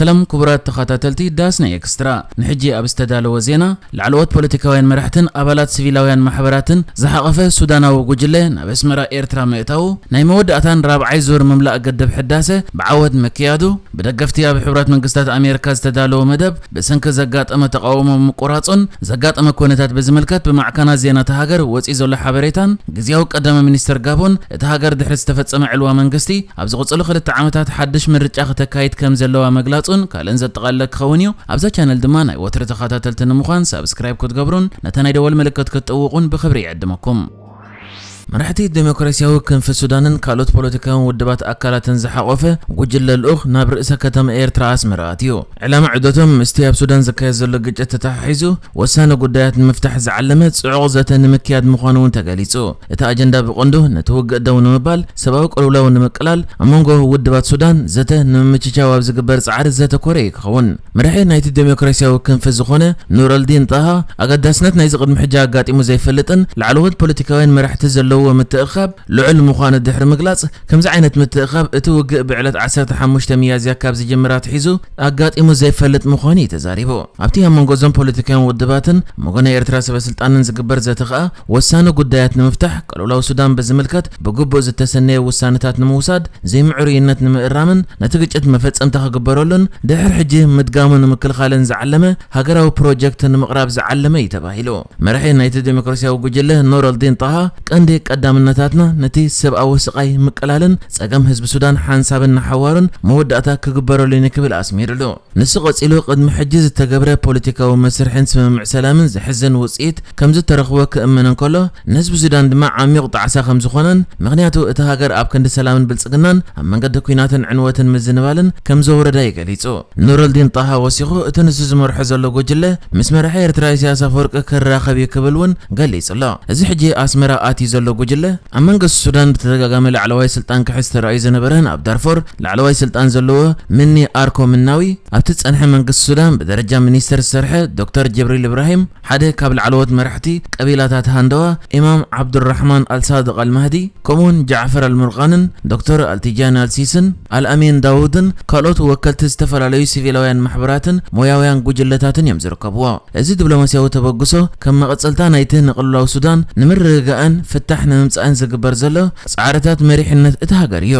ሰላም ክቡራት ተኸታተልቲ ዳስ ናይ ኤክስትራ፣ ንሕጂ ኣብ ዝተዳለወ ዜና፣ ላዕለዎት ፖለቲካውያን መራሕትን ኣባላት ሲቪላውያን ማሕበራትን ዝሓቐፈ ሱዳናዊ ጉጅለ ናብ ኣስመራ ኤርትራ ምእታዉ፣ ናይ መወዳእታን ራብዓይ ዙር ምምላእ ግድብ ሕዳሰ ብዓወት ምክያዱ፣ ብደገፍቲ ኣብ ሕቡራት መንግስታት ኣሜሪካ ዝተዳለወ መደብ ብሰንኪ ዘጋጠመ ተቓውሞ ምቁራጹን ዘጋጠመ ኩነታት ብዝምልከት ብማዕከናት ዜና እታ ሃገር ወጺኡ ዘሎ ሓበሬታን፣ ግዝያዊ ቀዳማይ ሚኒስተር ጋቦን እታ ሃገር ድሕሪ ዝተፈጸመ ዕልዋ መንግስቲ ኣብ ዝቕጽሉ ክልተ ዓመታት ሓድሽ ምርጫ ክተካይድ ከም ዘለዋ ምግላጹን ካልእን ዘጠቓለለ ክኸውን እዩ። ኣብዛ ቻነል ድማ ናይ ወትሪ ተኸታተልቲ ንምዃን ሳብስክራይብ ክትገብሩን ነታ ናይ ደወል ምልክት ክትጥውቑን ብኽብሪ ይዕድመኩም። መራሕቲ ዴሞክራሲያዊ ክንፊ ሱዳንን ካልኦት ፖለቲካውን ውድባት ኣካላትን ዝሓቖፈ ጉጅለ ልኡኽ ናብ ርእሰ ከተማ ኤርትራ ኣስመራ ኣትዩ። ዕላማ ዑደቶም ምስቲ ኣብ ሱዳን ዝካየድ ዘሎ ግጭት ተተሓሒዙ ወሳኒ ጉዳያት ንምፍታሕ ዝዓለመ ጽዑቕ ዘተ ንምክያድ ምዃኑ እውን ተገሊጹ። እቲ ኣጀንዳ ብቐንዱ ነቲ ውግእ ደው ንምባል፣ ሰብኣዊ ቅልውላው ንምቅላል፣ ኣብ መንጎ ውድባት ሱዳን ዘተ ንምምችቻው ኣብ ዝግበር ጻዕሪ ዘተኮረ እዩ ክኸውን። መራሒ ናይቲ ዴሞክራሲያዊ ክንፊ ዝኾነ ኑረልዲን ጣሃ፣ ኣገዳስነት ናይዚ ቅድሚ ሕጂ ኣጋጢሙ ዘይፈልጥን ላዕለዎት ፖለቲካውያን መራሕቲ ዘለዎ ምትእኽኻብ ልዑል ምዃኑ ድሕሪ ምግላጽ፣ ከምዚ ዓይነት ምትእኽኻብ እቲ ውግእ ብዕለት ዓሰርተ ሓሙሽተ ሚያዝያ ካብ ዝጅምር ኣትሒዙ ኣጋጢሙ ዘይፈልጥ ምዃኑ እዩ ተዛሪቡ። ኣብቲ ኣብ መንጎ እዞም ፖለቲካውያን ውድባትን ኣብ መንጎ ናይ ኤርትራ ሰበ ስልጣንን ዝግበር ዘተ ከኣ፣ ወሳኒ ጉዳያት ንምፍታሕ፣ ቅልውላው ሱዳን ብዝምልከት ብግቡእ ዝተሰነየ ውሳነታት ንምውሳድ፣ ዘይምዕሩይነት ንምእራምን ነቲ ግጭት መፈጸምታ ክግበረሉን ድሕሪ ሕጂ ምድጋሙ ንምክልኻልን ዝዓለመ ሃገራዊ ፕሮጀክት ንምቕራብ ዝዓለመ እዩ ተባሂሉ። መራሒ ናይቲ ዴሞክራሲያዊ ጉጅለ ኑረልዲን ጣሃ፣ ቀንዲ ቀዳምነታትና ነቲ ሰብኣዊ ስቓይ ምቅላልን ጸገም ህዝቢ ሱዳን ሓንሳብን ንሓዋሩን መወዳእታ ክግበረሉን እዩ ክብል ኣስሚርሉ። ንሱ ቀጺሉ፣ ቅድሚ ሕጂ ዝተገብረ ፖለቲካዊ መስርሕን ስምምዕ ሰላምን ዘሕዝን ውጽኢት ከም ዝተረኽቦ ክእመን እንከሎ፣ ንህዝቢ ሱዳን ድማ ዓሚቕ ጣዕሳ ከም ዝኾነን፣ ምኽንያቱ እታ ሃገር ኣብ ክንዲ ሰላምን ብልጽግናን ኣብ መንገዲ ኲናትን ዕንወትን ምዝንባልን ከም ዘውረዳ እዩ ገሊጹ። ኑረልዲን ጣሃ ወሲኹ፣ እቲ ንሱ ዝመርሖ ዘሎ ጉጅለ ምስ መራሒ ኤርትራ ኢሳያስ ኣፈወርቂ ክራኸብ እዩ ክብል እውን ገሊጹ ኣሎ። እዚ ሕጂ ኣስመራ ኣትዩ ዘሎ ጉጅለ፣ ኣብ መንግስቲ ሱዳን ብተደጋጋሚ ላዕለዋይ ስልጣን ክሕዝ ተራእዩ ዝነበረን ኣብ ዳርፎር ላዕለዋይ ስልጣን ዘለዎ ምኒ ኣርኮ ምናዊ፣ ኣብቲ ጸንሐ መንግስቲ ሱዳን ብደረጃ ሚኒስተር ዝሰርሐ ዶክተር ጅብሪል ኢብራሂም፣ ሓደ ካብ ላዕለዎት መራሕቲ ቀቢላታት ሃንደዋ፣ ኢማም ዓብዱራሕማን ኣልሳድቕ ኣልማህዲ፣ ከምኡውን ጃዕፈር ኣልሙርቃንን ዶክተር ኣልቲጃን ኣልሲስን ኣልኣሚን ዳውድን ካልኦት ወከልቲ ዝተፈላለዩ ሲቪላውያን ማሕበራትን ሞያውያን ጉጅለታትን እዮም ዝርከብዎ። እዚ ዲፕሎማስያዊ ተበግሶ፣ ከም መቐጸልታ ናይቲ ንቕልውላው ሱዳን ንምርግጋእን ፍታሕ ንምምጻእን ዝግበር ዘሎ ጻዕርታት መሪሕነት እታ ሃገር እዩ።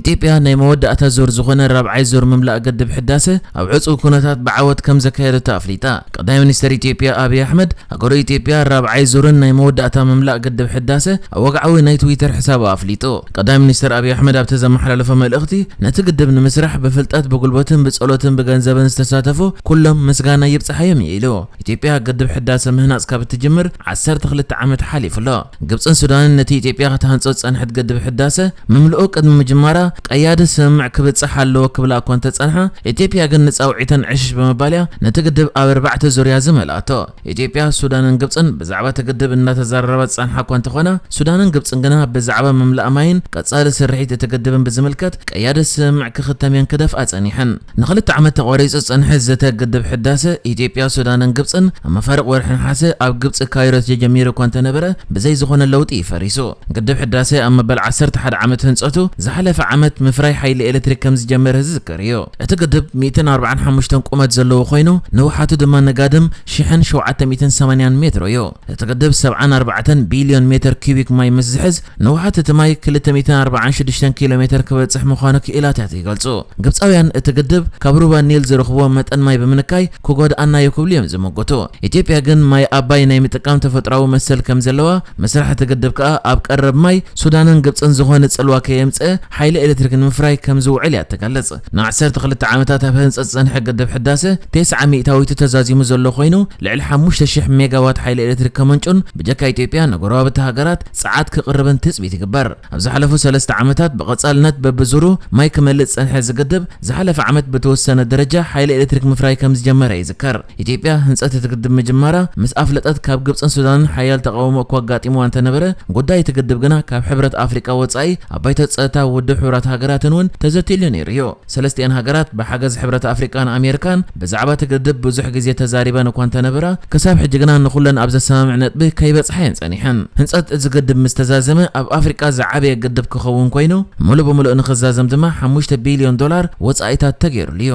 ኢትዮጵያ ናይ መወዳእታ ዙር ዝኾነ ራብዓይ ዙር ምምላእ ግድብ ሕዳሰ ኣብ ዕጹው ኩነታት ብዓወት ከም ዘካየደቶ ኣፍሊጣ። ቀዳማይ ሚኒስተር ኢትዮጵያ ኣብይ ኣሕመድ፣ ሃገሩ ኢትዮጵያ ራብዓይ ዙርን ናይ መወዳእታ ምምላእ ግድብ ሕዳሰ ኣብ ወግዓዊ ናይ ትዊተር ሕሳቡ ኣፍሊጡ። ቀዳማይ ሚኒስተር ኣብይ ኣሕመድ ኣብቲ ዘመሓላለፎ መልእኽቲ፣ ነቲ ግድብ ንምስራሕ ብፍልጠት፣ ብጉልበትን ብጸሎትን ብገንዘብን ዝተሳተፉ ኩሎም ምስጋና ይብጽሓዮም እዩ ኢሉ። ኢትዮጵያ ግድብ ሕዳሰ ምህናጽ ካብ እትጅምር ዓሰርተ ክልተ ዓመት ሓሊፉ ኣሎ። ግብጽን ሱዳንን ነቲ ኢትዮጵያ ክትሃንጾ ዝጸንሐት ግድብ ሕዳሰ ምምልኡ ቅድሚ ምጅማራ ቀያዲ ስምምዕ ክብጽሕ ኣለዎ ክብላ እኳ እንተጸንሓ፣ ኢትዮጵያ ግን ንጻውዒተን ዕሽሽ ብምባል እያ ነቲ ግድብ ኣብ ኣርባዕተ ዙርያ ዝመልኣቶ። ኢትዮጵያ፣ ሱዳንን ግብጽን ብዛዕባ እቲ ግድብ እናተዘራረባ ዝጸንሓ እኳ እንተኾና፣ ሱዳንን ግብጽን ግና ብዛዕባ ምምላእ ማይን ቀጻሊ ስርሒት እቲ ግድብን ብዝምልከት ቀያዲ ስምምዕ ክኽተም እየን ክደፍኣ ጸኒሐን። ንኽልተ ዓመት ተቋሪጹ ዝጸንሐ ዘተ ግድብ ሕዳሰ ኢትዮጵያ፣ ሱዳንን ግብጽን ኣብ መፋርቕ ወርሒ ነሓሰ ኣብ ግብጺ ካይሮ ተጀሚሩ እኳ እንተነበረ፣ ብዘይ ዝኾነ ለውጢ እዩ ፈሪሱ። ግድብ ሕዳሰ ኣብ መበል ዓሰርተ ሓደ ዓመት ህንጸቱ ዝሓለፈ ዓመት ምፍራይ ሓይሊ ኤሌክትሪክ ከም ዝጀመረ ዝዝከር እዩ። እቲ ግድብ ሚእትን ኣርባዓን ሓሙሽተን ቁመት ዘለዎ ኮይኑ፣ ንውሓቱ ድማ ንጋድም ሽሕን ሸውዓተ ሚእትን ሰማንያን ሜትሮ እዩ። እቲ ግድብ ሰብዓን ኣርባዕተን ቢልዮን ሜትር ኪዩቢክ ማይ ምስ ዝሕዝ፣ ንውሓት እቲ ማይ ክልተ ሚእትን ኣርባዓን ሽዱሽተን ኪሎ ሜትር ክበጽሕ ምዃኑ ክኢላታት ይገልጹ። ግብጻውያን እቲ ግድብ ካብ ሩባ ኒል ዝረኽብዎ መጠን ማይ ብምንካይ ክጎድኣና እዩ ክብሉ እዮም ዝምጉቱ። ኢትዮጵያ ግን ማይ ኣባይ ናይ ምጥቃም ተፈጥሮኣዊ መሰል ከም ዘለዋ፣ ምስራሕ እቲ ግድብ ከኣ ኣብ ቀረብ ማይ ሱዳንን ግብጽን ዝኾነ ጽልዋ ከየምጽአ ሓይሊ ኤሌክትሪክ ንምፍራይ ከም ዝውዕል እያ ትገልጽ። ንዓሰርተ ክልተ ዓመታት ኣብ ህንጸት ዝጸንሐ ግድብ ሕዳሰ ተስዓ ሚእታዊቱ ተዛዚሙ ዘሎ ኮይኑ፣ ልዕሊ ሓሙሽተ ሽሕ ሜጋዋት ሓይሊ ኤሌክትሪክ ከመንጩን ብጀካ ኢትዮጵያ ንጎረባብቲ ሃገራት ጸዓት ክቕርብን ትጽቢት ይግበር። ኣብ ዝሓለፉ ሰለስተ ዓመታት ብቐጻልነት በብዙሩ ማይ ክመልእ ዝጸንሐ እዚ ግድብ፣ ዝሓለፈ ዓመት ብተወሰነ ደረጃ ሓይሊ ኤሌክትሪክ ምፍራይ ከም ዝጀመረ ይዝከር። ኢትዮጵያ ህንጸት እቲ ግድብ ምጅማራ ምስ ኣፍለጠት፣ ካብ ግብጽን ሱዳንን ሓያል ተቓውሞ እኳ ኣጋጢምዋ እንተነበረ፣ ጉዳይ እቲ ግድብ ግና ካብ ሕብረት ኣፍሪቃ ወጻኢ ኣብ ባይቶ ጸጥታ ውድብ ሕቡራት ሃገራትን እውን ተዘትይሉ ነይሩ እዩ። ሰለስቲኣን ሃገራት ብሓገዝ ሕብረት ኣፍሪቃን ኣሜሪካን ብዛዕባ እቲ ግድብ ብዙሕ ግዜ ተዛሪበን እኳ እንተነበራ፣ ክሳብ ሕጂ ግና ንኹለን ኣብ ዘሰማምዕ ነጥቢ ከይበጽሓ እየን ጸኒሐን። ህንጸት እዚ ግድብ ምስ ተዛዘመ፣ ኣብ ኣፍሪቃ ዝዓበየ ግድብ ክኸውን ኮይኑ፣ ምሉእ ብምሉእ ንኽዛዘም ድማ ሓሙሽተ ቢልዮን ዶላር ወጻኢታት ተገይሩሉ እዩ።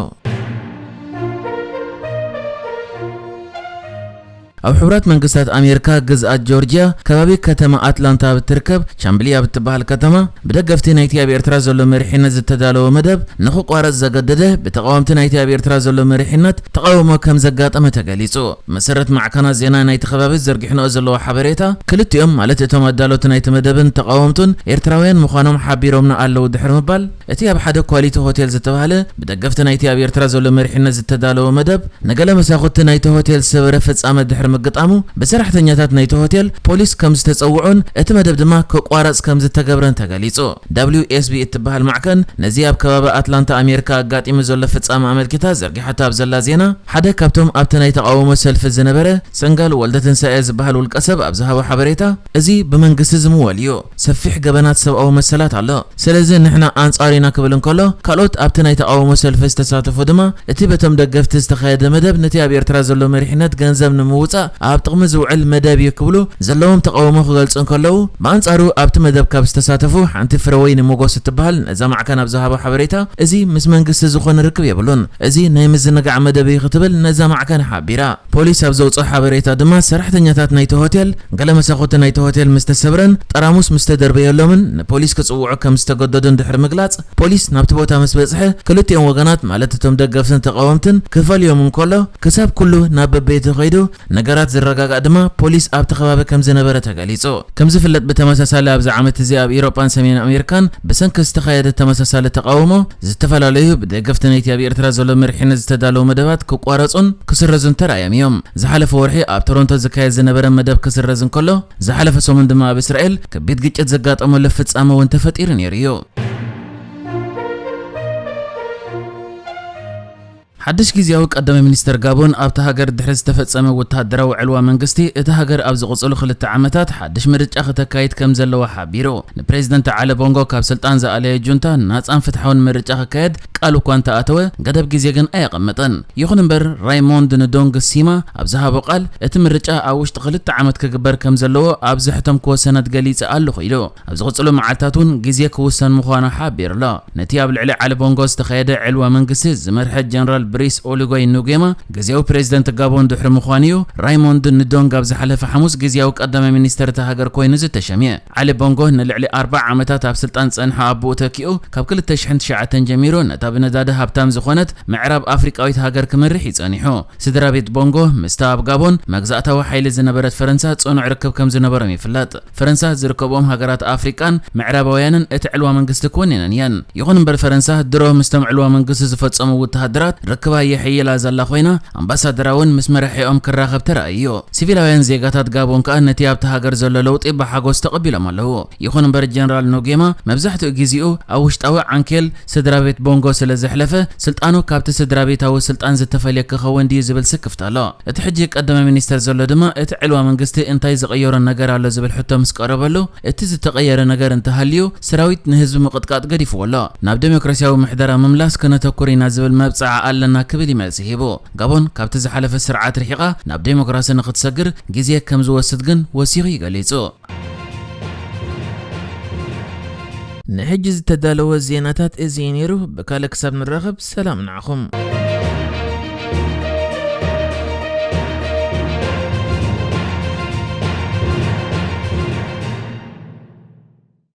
ኣብ ሕቡራት መንግስታት ኣሜሪካ ግዝኣት ጆርጅያ ከባቢ ከተማ ኣትላንታ ኣብ እትርከብ ቻምብሊ ኣብ እትበሃል ከተማ ብደገፍቲ ናይቲ ኣብ ኤርትራ ዘሎ መሪሕነት ዝተዳለወ መደብ ንኽቋረጽ ዘገደደ ብተቓወምቲ ናይቲ ኣብ ኤርትራ ዘሎ መሪሕነት ተቓውሞ ከም ዘጋጠመ ተገሊጹ። መሰረት ማዕከናት ዜና ናይቲ ከባቢ ዘርጊሕንኦ ዘለዎ ሓበሬታ፣ ክልቲኦም ማለት እቶም ኣዳለውቲ ናይቲ መደብን ተቓወምቱን ኤርትራውያን ምዃኖም ሓቢሮምና ኣለዉ ድሕሪ ምባል፣ እቲ ኣብ ሓደ ኳሊቲ ሆቴል ዝተባህለ ብደገፍቲ ናይቲ ኣብ ኤርትራ ዘሎ መሪሕነት ዝተዳለወ መደብ ንገለ መሳኹቲ ናይቲ ሆቴል ዝሰበረ ፍጻመ ድሕሪ ምግጣሙ፣ ብሰራሕተኛታት ናይቲ ሆቴል ፖሊስ ከም ዝተጸውዑን እቲ መደብ ድማ ክቋረጽ ከም ዝተገብረን ተገሊጹ። ደብሊው ኤስ ቢ እትበሃል ማዕከን ነዚ ኣብ ከባቢ ኣትላንታ ኣሜሪካ ኣጋጢሙ ዘሎ ፍጻመ ኣመልኪታ ዘርጊሓቶ ኣብ ዘላ ዜና፣ ሓደ ካብቶም ኣብቲ ናይ ተቓውሞ ሰልፊ ዝነበረ ሰንጋል ወልደትንሳኤ ዝበሃል ውልቀ ሰብ ኣብ ዝሃቦ ሓበሬታ፣ እዚ ብመንግስቲ ዝምወል እዩ። ሰፊሕ ገበናት ሰብኣዊ መሰላት ኣሎ። ስለዚ ንሕና ኣንጻር ኢና ክብል እንከሎ፣ ካልኦት ኣብቲ ናይ ተቓውሞ ሰልፊ ዝተሳተፉ ድማ እቲ በቶም ደገፍቲ ዝተኻየደ መደብ ነቲ ኣብ ኤርትራ ዘሎ መሪሕነት ገንዘብ ንምውጻእ ኣብ ጥቕሚ ዝውዕል መደብ እዩ ክብሉ ዘለዎም ተቓውሞ ክገልጹ እንከለዉ፣ ብኣንጻሩ ኣብቲ መደብ ካብ ዝተሳተፉ ሓንቲ ፍረወይኒ ሞጎስ እትበሃል ነዛ ማዕከን ኣብ ዝሃቦ ሓበሬታ፣ እዚ ምስ መንግስቲ ዝኾነ ርክብ የብሉን፣ እዚ ናይ ምዝንጋዕ መደብ እዩ ክትብል ነዛ ማዕከን ሓቢራ። ፖሊስ ኣብ ዘውጽኦ ሓበሬታ ድማ ሰራሕተኛታት ናይቲ ሆቴል ገለ መሳኹቲ ናይቲ ሆቴል ምስ ተሰብረን ጠራሙስ ምስ ተደርበየሎምን ንፖሊስ ክጽውዑ ከም ዝተገደዱን ድሕሪ ምግላጽ፣ ፖሊስ ናብቲ ቦታ ምስ በጽሐ ክልቲኦም ወገናት ማለት እቶም ደገፍትን ተቓወምትን ክፈልዮም እንከሎ ክሳብ ኩሉ ናብ በበይቱ ከይዱ ነገራት ዝረጋጋእ ድማ ፖሊስ ኣብቲ ከባቢ ከም ዝነበረ ተገሊጹ። ከም ዝፍለጥ ብተመሳሳሊ ኣብዚ ዓመት እዚ ኣብ ኢሮጳን ሰሜን ኣሜሪካን ብሰንኪ ዝተኻየደ ተመሳሳሊ ተቓውሞ ዝተፈላለዩ ብደገፍቲ ናይቲ ኣብ ኤርትራ ዘሎ መሪሕነት ዝተዳለዉ መደባት ክቋረጹን ክስረዙን ተራእዮም እዮም። ዝሓለፈ ወርሒ ኣብ ቶሮንቶ ዝካየድ ዝነበረ መደብ ክስረዝ እንከሎ፣ ዝሓለፈ ሰሙን ድማ ኣብ እስራኤል ከቢድ ግጭት ዘጋጠመሉ ፍጻመ እውን ተፈጢሩ ነይሩ እዩ። ሓድሽ ግዜያዊ ቀዳማይ ሚኒስተር ጋቦን ኣብታ ሃገር ድሕሪ ዝተፈጸመ ወተሃደራዊ ዕልዋ መንግስቲ እታ ሃገር ኣብ ዝቕጽሉ ክልተ ዓመታት ሓድሽ ምርጫ ክተካይድ ከም ዘለዋ ሓቢሩ። ንፕሬዚደንት ዓሊ ቦንጎ ካብ ስልጣን ዝኣለየ ጁንታ ናጻን ፍትሓውን ምርጫ ክካየድ ቃል እኳ እንተኣተወ፣ ገደብ ግዜ ግን ኣየቐመጠን። ይኹን እምበር ራይሞንድ ንዶንግ ሲማ ኣብ ዝሃቦ ቃል እቲ ምርጫ ኣብ ውሽጢ ክልተ ዓመት ክግበር ከም ዘለዎ ኣብ ዘሕተምክዎ ሰነድ ገሊጸ ኣለኹ ኢሉ። ኣብ ዝቕጽሉ መዓልታት እውን ግዜ ክውሰን ምዃኑ ሓቢሩ ኣሎ። ነቲ ኣብ ልዕሊ ዓሊ ቦንጎ ዝተኻየደ ዕልዋ መንግስቲ ዝመርሐ ጀነራል ብሪስ ኦሊጎይ ኑጌማ ግዜያዊ ፕሬዚደንት ጋቦን ድሕሪ ምዃኑ እዩ ራይሞንድ ንዶንግ ኣብ ዝሓለፈ ሓሙስ ግዜያዊ ቀዳማይ ሚኒስተር እታ ሃገር ኮይኑ ዝተሸምየ። ዓሊ ቦንጎ ንልዕሊ ኣርብዓ ዓመታት ኣብ ስልጣን ዝጸንሐ ኣቦኡ ተኪኡ ካብ ክልተ ሽሕን ትሽዓተን ጀሚሩ ነታ ብነዳዲ ሃብታም ዝኾነት ምዕራብ ኣፍሪቃዊት ሃገር ክመርሕ እዩ ጸኒሑ። ስድራ ቤት ቦንጎ ምስታ ኣብ ጋቦን መግዛእታዊ ሓይሊ ዝነበረት ፈረንሳ ጽኑዕ ርክብ ከም ዝነበሮም ይፍለጥ። ፈረንሳ ዝርከብኦም ሃገራት ኣፍሪቃን ምዕራባውያንን እቲ ዕልዋ መንግስቲ ክወንነን እየን። ይኹን እምበር ፈረንሳ ድሮ ምስቶም ዕልዋ መንግስቲ ዝፈጸሙ ወተሃደራት ርክባ የሕይላ ዘላ ኮይና፣ ኣምባሳደራ እውን ምስ መራሒኦም ክራኸብ ተራእዩ እዩ። ሲቪላውያን ዜጋታት ጋቦን ከኣ ነቲ ኣብቲ ሃገር ዘሎ ለውጢ ብሓጎስ ተቐቢሎም ኣለዉ። ይኹን እምበር ጀነራል ኖጌማ መብዛሕትኡ ግዜኡ ኣብ ውሽጣዊ ዓንኬል ስድራ ቤት ቦንጎ ስለ ዘሕለፈ፣ ስልጣኑ ካብቲ ስድራ ቤታዊ ስልጣን ዝተፈልየ ክኸውን ድዩ ዝብል ስክፍታ ኣሎ። እቲ ሕጂ ቀዳማይ ሚኒስተር ዘሎ ድማ እቲ ዕልዋ መንግስቲ እንታይ ዝቐየሮ ነገር ኣሎ ዝብል ሕቶ ምስ ቀረበሉ፣ እቲ ዝተቐየረ ነገር እንተሃልዩ፣ ሰራዊት ንህዝቢ ምቕጥቃጥ ገዲፍዎ ኣሎ። ናብ ዴሞክራሲያዊ ምሕደራ ምምላስ ከነተኩር ኢና ዝብል መብጽዓ ኣለና ክብል እዩ መልሲ ሂቡ። ጋቦን ካብቲ ዝሓለፈ ስርዓት ርሒቓ ናብ ዴሞክራሲ ንኽትሰግር ግዜ ከም ዝወስድ ግን ወሲኹ እዩ ገሊጹ። ንሕጂ ዝተዳለወ ዜናታት እዚ እዩ ነይሩ። ብካልእ ክሳብ ንራኸብ ሰላም ንዓኹም።